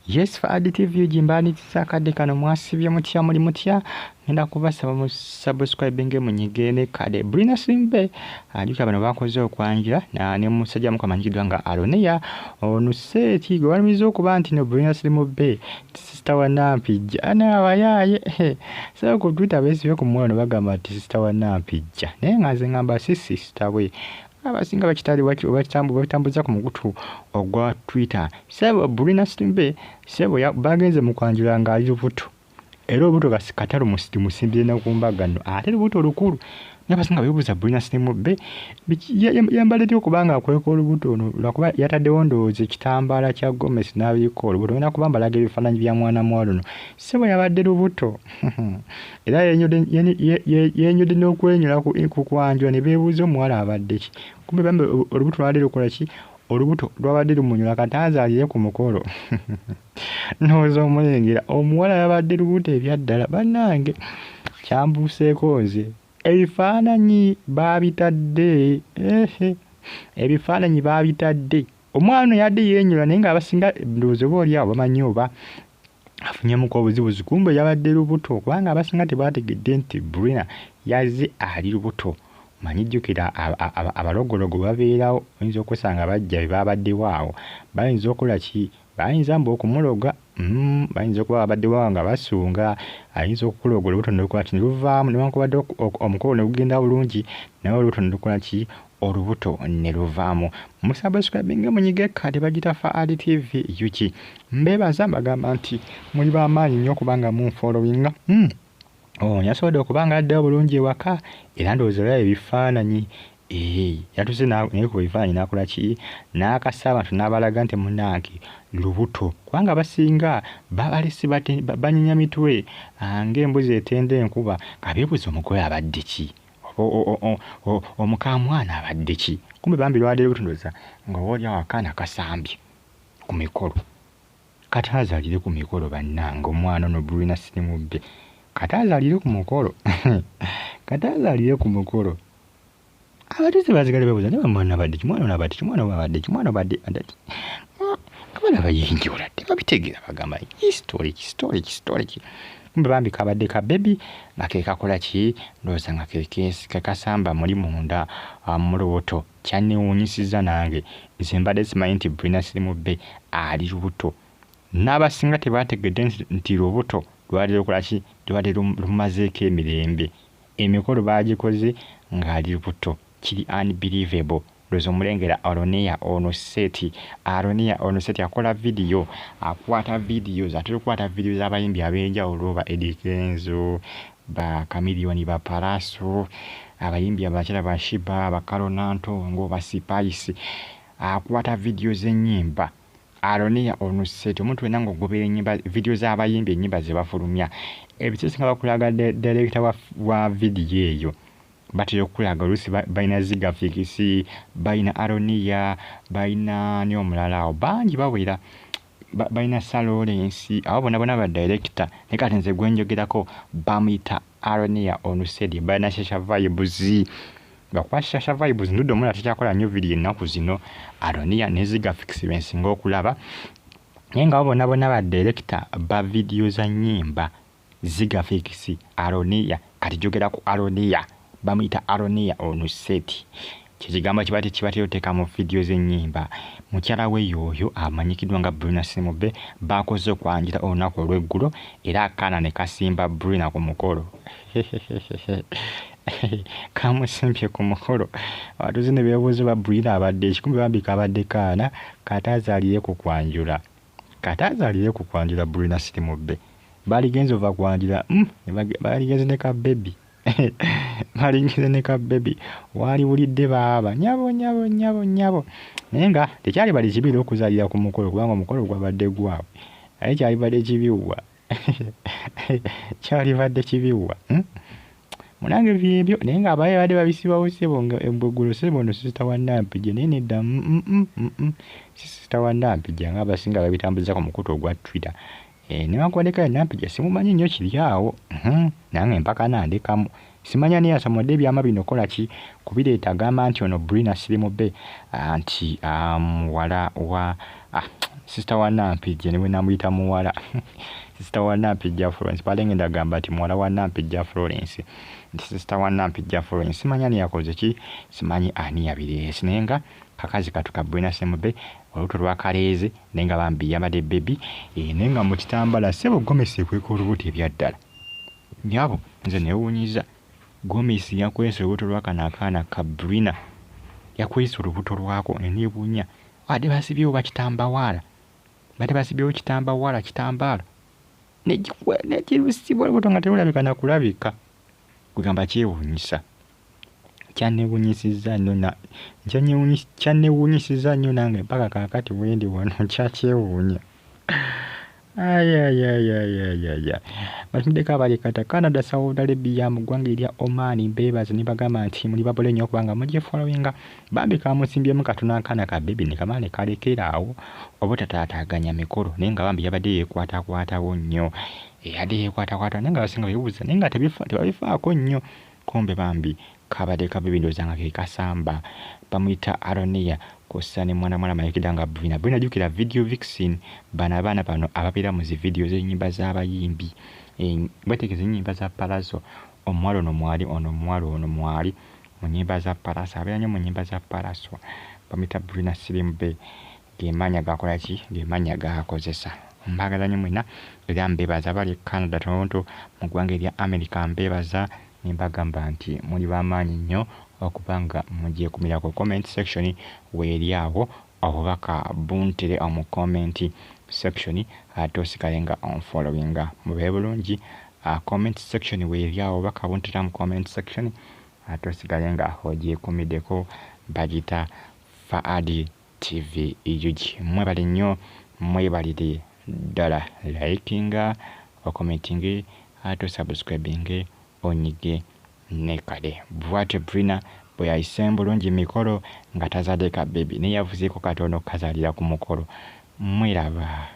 Yes, Fuad TV gimbaaniriza akadde kano. Mwasibye mutya? Muli mutya? Ngenda kubasaba mu subscribing, munyige ne kade. Brina Simbe ajukira bano bakoze okwanjula ne musajja mukamanyikiddwa nga Aroneya ono seeti gwe balumiza okuba nti no Brina Simbe sister wa Nampijja anaabayaaye. So ku Twitter beesibye ku muwala bagamba nti sister wa Nampijja, naye nga nze ngamba si sister we. Abasinga bakitali babitambuza ku mukutu ogwa Twitter. Sebo Brina Simbe, sebo bagenze mu kwanjula ng'ali lubuto, era olubuto kata lumusimbire ne ku mbaga nno, ate lubuto olukulu. Naye abasinga beebuuza, Brina Simbe yambadde tya okubanga akweka olubuto ono? Lwakuba yataddewo ndowooza ekitambaala kya gomesi n'abiika olubuto. Ngenda kuba mbalaga ebifaananyi bya mwana muwala ono. Sebo yabadde lubuto era yeenyodde n'okwenyola ku kwanjula, ne beebuuza omuwala abadde ki. Kumbe bambi olubuto lwabadde lukola ki? Olubuto lwabadde lumunyola kata azaalire ku mukolo. Ndowooza omulengera omuwala yabadde lubuto ebyaddala. Bannange, kyambuuseeko nze. Ebifaananyi baabitadde, ehe, ebifaananyi baabitadde. Omwana ono yadde yeenyola, naye ng'abasinga ndowooza oba oli awo bamanyi oba afunyemuko obuzibuzi, kumbe yabadde lubuto, kubanga abasinga tebategedde nti Brina yazze ali lubuto. Manyi jjukira abalogologo babeerawo, oyinza okwesanga bajja be babaddewo awo, bayinza okukola ki? Bayinza mbu okumuloga. Bayinza okuba babaddewo awo nga basunga, ayinza okukuloga olubuto ne lukola ki? Ne luvaamu. Newankubadde omukolo ne gugenda bulungi, naye olubuto ne lukola ki? Olubuto ne luvaamu. Musubscribinge, munyige kati bagita Fuad TV UG. Mbeebaza, mbagamba nti muli b'amaanyi nnyo okubanga munfollowinga. Oh, yasobodde okuba nga addayo bulungi ewaka, era ndowooza olaba ebifaananyi. Ee, yatuuse naye ku bifaananyi n'akola ki? N'akasa abantu n'abalaga nti munnange lubuto, kubanga abasinga babalese banyenya mitwe ng'embuzi etenda enkuba, nga beebuuza omugole abadde ki, omukaamwana abadde ki. Kumbe bambi lwabadde lubuto. Ndowooza nga oba oli awo akaana kasambye ku mikolo. Kati azaalire ku mikolo. Bannange, omwana ono Brina Sirimubbe kati azaalire ku mukolo, kati azaalire ku mukolo. Abatuuze basigale beebuuza, naye omwana abadde ki? Mwana ono abadde ki? Mwana abadde ki? Mwana abadde ki? Nga balaba yenjola, tebabitegeera, bagamba story ki, story ki, story ki? Kumbe bambi kabadde ka baby nga ke kakola ki? Ndowooza nga ke kasamba muli munda mu lubuto. Kyanneewuunyisizza nange, nze mbadde simanyi nti Brina Sirimubbe ali lubuto. N'abasinga tebategedde nti lubuto lwali lukola ki, lwali lumazeeko emirembe. Emikolo baagikoze ng'ali lubuto. Kiri unbelievable. Ndowooza omulengera Aroneya ono seti. Aroneya ono seti akola vidiyo, akwata videos, atera okukwata vidiyo z'abayimbi ab'enjawulo, ba Eddy Kenzo, ba Chameleone, ba Pallaso, abayimbi abakyala ba Sheebah, ba Carol Nantongo, ba Spice. Akwata vidiyo z'ennyimba. Aroneya ono seti, omuntu wenna ng'ogoberera ennyimba, vidiyo z'abayimbi, ennyimba ze bafulumya, ebiseera bakulaga director wa vidiyo eyo. Batera okukulaga oluusi balina Zigafikisi, balina Aronia, balina ani omulala awo, bangi bawera, balina Sir Lawrence, abo bonna bonna ba director. Naye kati nze gwe njogerako bamuyita Aronia Onusedi. Balina Shasha Vibes, lwakuba Shasha Vibes ndudde omulala takyakola nnyo vidiyo ennaku zino. Aronia ne Zigafix bensinga okulaba, naye nga abo bonna bonna ba director ba vidiyo za nnyimba, Zigafix, Aronia. Kati njogera ku Aronia, bamuyita Aronia Onuseti, kyekigambo kibatera oteeka mu vidiyo z'ennyimba. Mukyala we y'oyo amanyikiddwa nga Brina Simube. Bakoze okwanjula olunaku olw'eggulo, era akaana ne kasimba Brina ku mukolo, kamusimbye ku mukolo. Abatuuze ne beebuuza oba Brina abadde ki. Kumbe bambi kabadde kaana. Kata azaalire ku kwanjula, kata azaalire ku kwanjula. Brina Sirimubbe baligenze ova kwanjula, baligenze ne ka baby, balingize ne ka baby. Waliwulidde baaba nyabo nyabo nyabo nyabo. Naye nga tekyali bali kibi era okuzaalira ku mukolo, kubanga omukolo gwabadde gwabwe. Naye kyalibadde kibiwa, kyalibadde kibiwa, Munange byebyo. Naye nga abaye badde babisibawo ssebo nga embweggulo, ssebo ono sister wa Nampijja. Naye nedda, si sister wa Nampijja nga abasinga babitambuza ku mukutu ogwa Twitter. Newankubadde kale Nampijja simumanyi nnyo kiri awo, nange mpaka nandekamu simanya naye asomodde ebyama bino kola ki kubireeta, agamba nti ono Brina Sirimube nti muwala wa Sister wa Nampijja ne bwe namuyita muwala, sister wa Nampijja Florence, baale ngenda gamba nti muwala wa Nampijja Florence, nti sister wa Nampijja Florence. Simanyi ani yakoze ki, simanyi ani yabireese, naye nga kakazi katu ka Brina Semube olubuto lwakaleeze, naye nga bambi yabadde baby, naye nga mu kitambala. Ssebo, gomesi ekweka olubuto ebyaddala. Nyabo, nze newuunyiza, gomesi yakwesa olubuto lwakano akaana ka Brina, yakwesa olubuto lwako, neneewuunya. Ate basibyewo bakitambawaala, badde basibyewo kitambawaala, kitambaala nekirusibwa olubuto nga terulabika nakulabika. Kugamba kyewuunyisa, kyanewuunyisizza nnyo, kyanewuunyisizza nnyo nange mpaka kaakati wendi wano nkyakyewuunya. Ayayayayaya, batumiddeko abali Qatar, Canada, Saudi Arabia, mu ggwanga erya Oman. Mbeebaza ne bagamba nti muli babule nnyo okubanga mugyefollowinga. Bambi kamusimbyemu katono akaana ka baby ne kamala ne kalekera awo obutataataaganya mikolo, naye nga bambi yabadde yeekwatakwatawo nnyo, yadde yeekwatakwata, naye nga abasinga beebuuza, naye nga tebabifaako nnyo. Kumbe bambi kabadde ka baby, ndowooza nga ke kasamba. Bamuyita Aronia kw'ossa ne mwana muwala amanyikiddwa nga Brina. Brina, jjukira video vixen, bano abaana bano ababeera mu zi video z'ennyimba z'abayimbi, weetegereze ennyimba za Pallaso, omuwala ono mwali, ono omuwala ono mwali mu nnyimba za Pallaso, abeera nnyo mu nnyimba za Pallaso. Bamuyita Brina Sirimbey, ge mannya gakola ki, ge mannya g'akozesa. Mbaagala nnyo mwenna era mbeebaza abali e Canada, Toronto, mu ggwanga erya America. Mbeebaza ne mbagamba nti muli b'amaanyi nnyo okuba nga mugyekumirako. Comment section weeri awo, obubaka buntere mu comment section, ate osigale nga onfollowinga. Mubeere bulungi. Comment section weeri awo, obubaka buntera mu comment section, ate osigale nga ogyekumiddeko. Bagita Faadi TV UG. Mwebale nnyo, mwebalire ddala. Likinga, ocommentinge, ate osubscribinge, onyige ne kale. Bwatyo Brina bwe yayiseemu bulungi mikolo nga tazadde ka baby, naye yavuzeeko katono okukazaalira ku mukolo. Mweraba.